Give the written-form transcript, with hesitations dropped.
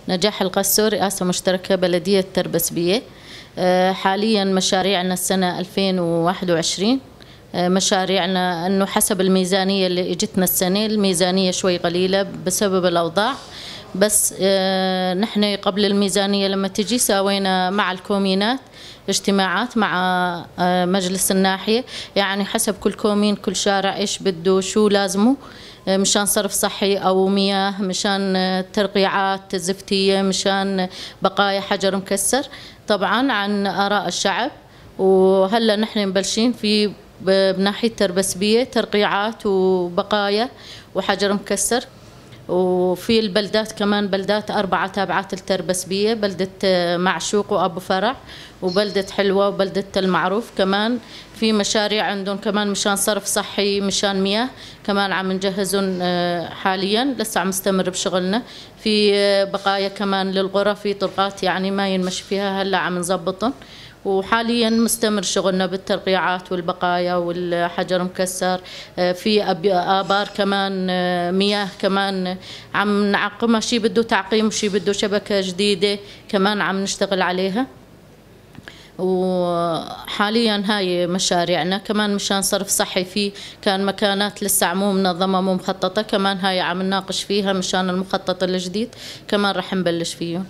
نجاح القسو، رئاسة مشتركة بلدية تربسبية. حاليا مشاريعنا السنة 2021، مشاريعنا أنه حسب الميزانية اللي اجتنا السنة، الميزانية شوي قليلة بسبب الأوضاع، بس نحن قبل الميزانية لما تجي سوينا مع الكومينات اجتماعات مع مجلس الناحية، يعني حسب كل كومين كل شارع إيش بده شو لازمه، مشان صرف صحي أو مياه، مشان ترقيعات زفتية، مشان بقايا حجر مكسر، طبعا عن آراء الشعب. وهلا نحن مبلشين في بناحية تربسبية ترقيعات وبقايا وحجر مكسر، وفي البلدات كمان بلدات 4 تابعات التربسبية، بلدة معشوق وأبو فرع وبلدة حلوة وبلدة المعروف، كمان في مشاريع عندهم كمان مشان صرف صحي مشان مياه، كمان عم نجهزهم حاليا، لسه عم نستمر بشغلنا. في بقايا كمان للغرف، في طرقات يعني ما ينمشي فيها هلا عم نظبطهم، وحاليا مستمر شغلنا بالترقيعات والبقايا والحجر مكسر. في آبار كمان، مياه كمان عم نعقمها، شي بده تعقيم وشي بده شبكة جديدة كمان عم نشتغل عليها. وحاليا هاي مشاريعنا. كمان مشان صرف صحي في كان مكانات لسه مو منظمة مو مخططة، كمان هاي عم نناقش فيها مشان المخطط الجديد كمان رح نبلش فيه.